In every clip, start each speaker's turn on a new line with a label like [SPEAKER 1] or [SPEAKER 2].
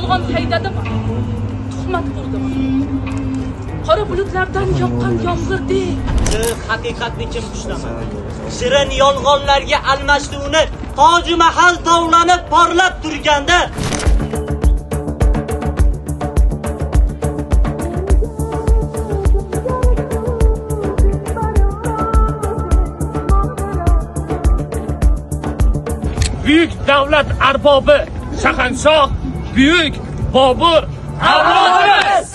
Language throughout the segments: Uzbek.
[SPEAKER 1] Yolg'on haydadimi? Tuhmat qurdimi? Qora bulutlardan yoqqan yomg'irdek.
[SPEAKER 2] Haqiqatni kim xushlamadi? Shirin yolg'onlarga almashdi uni. Toji Mahal tovlanib porlab turganda.
[SPEAKER 3] Buyuk davlat arbobi Shahanshoh Buyuk Bobur avlodimiz.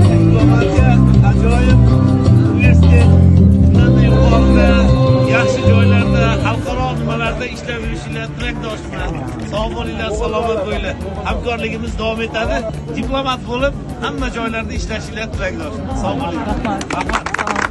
[SPEAKER 4] Diplomatiya ajoyib universitet. Bundan yuqorida, yaxshi joylarda, xalqaro nimalarda ishlab yurishinglar tilakdoshman. Sog' bo'linglar, salomat bo'linglar. Hamkorligimiz davom etadi. Diplomat bo'lib, hamma joylarda ishlashinglar tilakdoshman. Sog' bo'linglar. Rahmat.